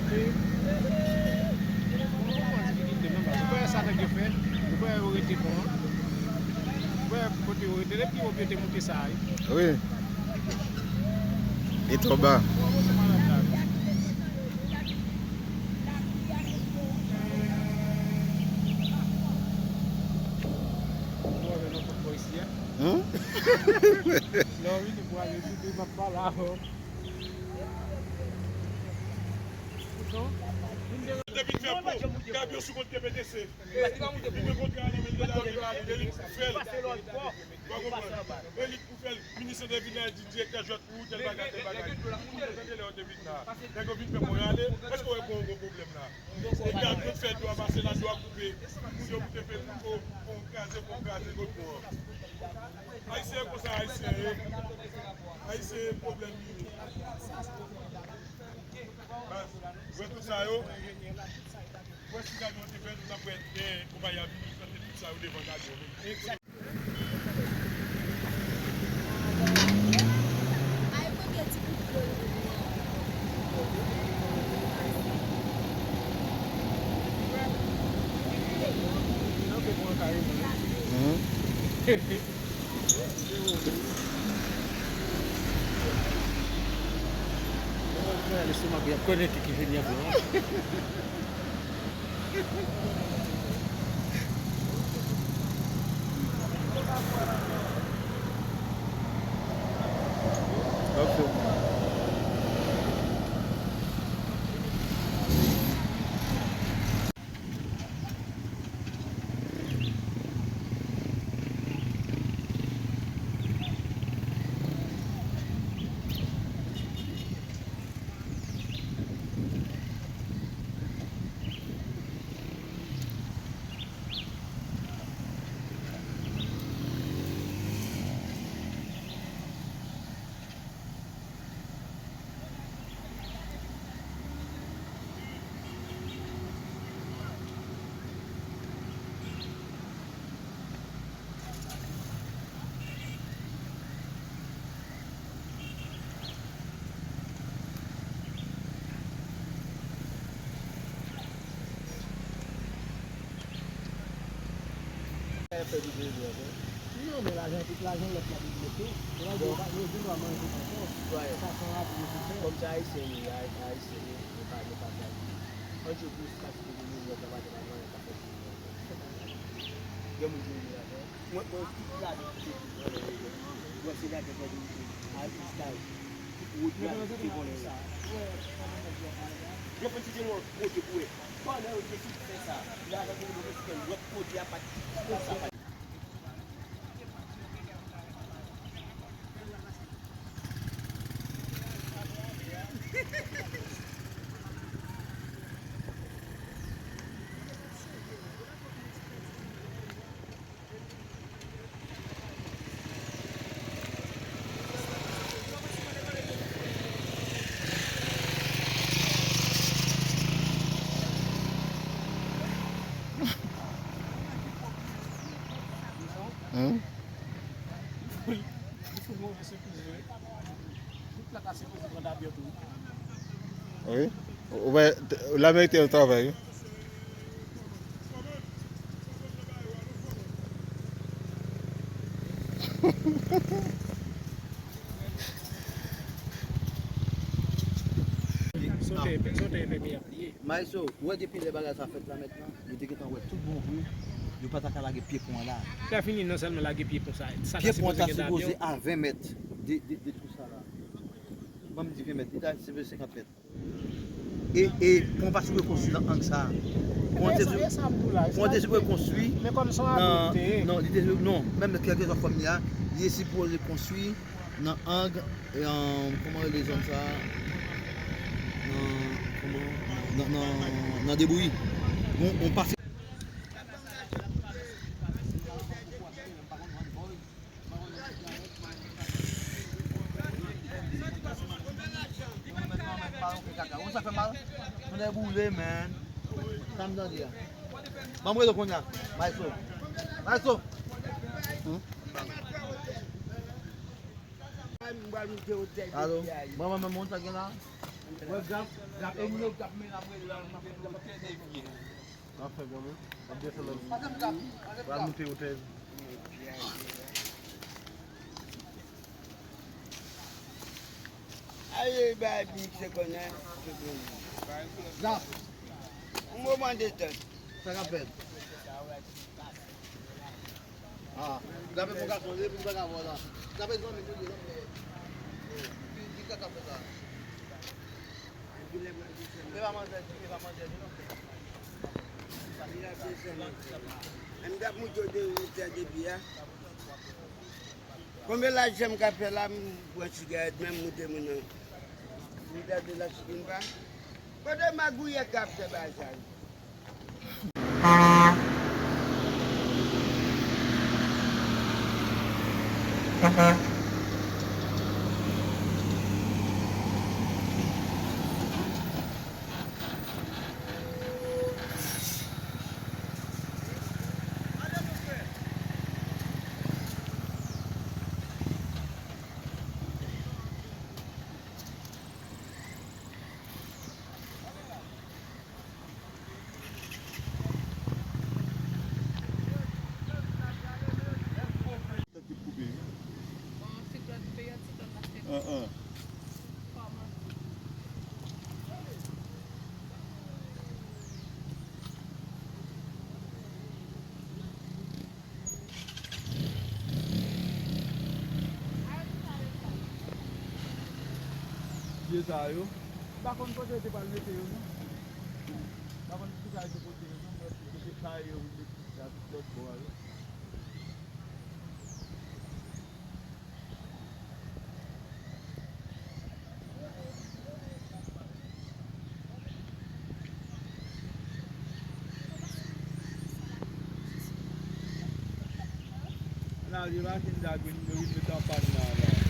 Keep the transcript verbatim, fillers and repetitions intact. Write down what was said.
Ou wè sa nèg yo fè? Ou wè yo rete bon an? Ou wè kote yo rete? Depi yo te moute sa a, wi. Wi. Li twò ba. Hmm? Lè w vini pou ale toude, m ap pale avè w. Te vin fè pon, kamyon sou kont K P T C. Li gen kontra nan men l, de la, de la, de li pou fè l. Ou pa konprann? E li pou fè l. Minis te vin la, di direktè jwèt pou ou, tèl bagay, tèl bagay. Ou te tande lè yo te vin la. Nèg yo vin fè pon yo ale. Èske w wè pon an gon pwoblèm la? E kamyon fè dwa pase la, dwa koupe. Moun yo moute fè pon, pon kraze, pon kraze, kot pon an. Ayisyen konsa, Ayisyen ye. Ayisyen pwoblèm li ye. Baz, wè tout sa yo. Wè si kamyon te fè, nou t ap wè, eh, konpayi a vini plante tout sa yo devan kamyon, wi. Mhm. Lestomak li ap konekte ki jeni avè w. Ok. Non, men lajan, tout lajan lòt la debloke. Bon. Yo gen dwa manje ankò. Sa se yon apre nesesè. Kòm se Ayisyen nou ye, Ay-, Ayisyen nou, nou pa, nou pa sa. Ann jwe pou sa ki te vini, lòt la pa te pa manje, sa fè. Gen moun ki vini la, non? Mwen, mwen, tout lajan ki te vini, mwen, mwen, mwen, mwen, se lajan ki vini, a, iskay. Tout wòd la, tout te vòlè yo. Yo fè ti gen lòt kote pou wè. Pandan yo te fin fè sa, lajan ki vini, mwen, se lòt kote a pa t, sa pa t. Hmm? Wi. Ou wè, t-, la merite yon travay, wi. Sote, sote enpe mi ap ye. Maestro, ou wè depi lè bagay sa fèt la mentnan, yo te gentan wè tout bon vre, yo pa ta ka lage pye pon an la. Lè fini non sèlman lage pye pon sa, sa ta sipoze gentan. Pye pon an ta sipoze a ven mèt de, de, de tou sa la. Ban m di ven mèt, li ta sipoze senkant mèt. E, e pon pa sipoze konstwi nan ang sa a. Pon te, pon te sipoze konstwi nan, non, li te, non, menm kèlkeswa fòm li a, li te sipoze konstwi nan ang, e, an, kòman rele zòn sa a? Nan, kòman? Nan, nan, nan Debouyi. Bon, on pase. Ou sa fè mal? Nou lè boule, man. Sa m tande a. Ban m rele w kounye a. Maestro. Maestro. Hmm? Alo. Mwen, mwen, mwen, moun sa gen la. Mwen, Gap, Gap, e moun yo Gap, men ap rele la, m ap fè de vye. W ap fè kanmenm? W ap desann nan. Pase m Gap, pase m Gap. W ap moute wotè. Aye, bay big se konnen. Gap. M moman detant. Sa k ap fèt? Ah, Gap e bon gason li, pou m pa ka wè la. Gap e zanmi m li, zanmi m. Ki, ki sa k ap fèt la? E pa manzè di, e pa manzè di non. Li la desann. M t ap moute w de wotè depi a. Konbyen lajan m ka fè la, m pran sigarèt, menm moute moun nan. M gade la sikin pa. Kote magouyè k ap fè bagay sa yo? Tank yo koupe wi. Bon, siklòn peryòd siklòn la fèt. An, an. Kòman? Pye sa yo. M pa konn kote yo te pral mete yo non. M pa konn kisa yo te pote yo non, mwen te kite kay yo vin mete sa tout lòt bò a yo. Nan, li mache, li ta vin, yo vin met an pàn nan la.